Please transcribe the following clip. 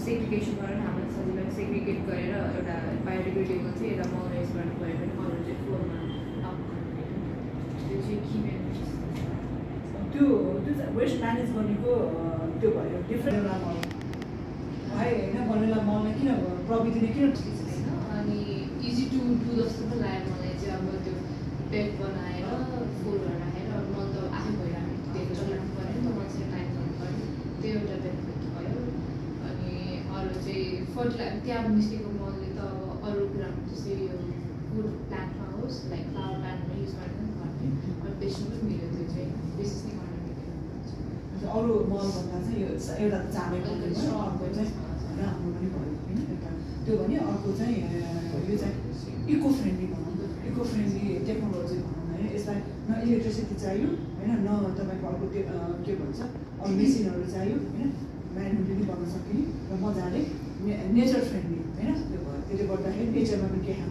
segregation गरेर हामीलाई सजिलो सेग्रिगेट गरेर एउटा बायोडिग्रेडेबल चाहिँ एउटा मोडलाइज गर्नु पऱ्यो भने अरू चाहिँ फ्लोरमा डम्प गर्नु त्यो चाहिँ कि त्यो वेस्ट म्यानेज गर्नेको त्यो भयो डिफ्रेन्ट मल है होइन बनेला मलमा किन प्रविधिले किन ठिक छैन अनि इजी टु डु जस्तो पो लाग्यो मलाई चाहिँ अब त्यो बेड बनाएर फुलहरू राखेर अब मन त आफै भइरहेको दिएको चलाउनु पऱ्यो नि त मान्छेले टाइम गर्नु पऱ्यो त्यो एउटा बेनिफिट भयो अनि अरू चाहिँ फर्टिलाइजर त्यहाँ निस्केको मलले त अब अरू कुरामा जस्तै यो फुड प्लान्टमा होस् लाइक फ्लावर प्लान्टमा युज गर्नु भन्ने अनि बेच्नु पनि मिल्यो त्यो चाहिँ विशेष नै गर्न मिल्यो अरू मलभन्दा चाहिँ यो एउटा चाँडै अर्को चाहिँ राम्रो पनि भयो होइन एउटा त्यो भने अर्को चाहिँ यो चाहिँ इको फ्रेन्डली भनौँ इको फ्रेन्डली टेक्नोलोजी भनौँ होइन यसलाई न इलेक्ट्रिसिटी चाहियो होइन न तपाईँको अर्को के भन्छ अरू मेसिनहरू चाहियो होइन म्यानुअली गर्न सकिने र मजाले नेचर फ्रेन्डली होइन त्यो भयो त्यसले गर्दाखेरि नेचरमा पनि केही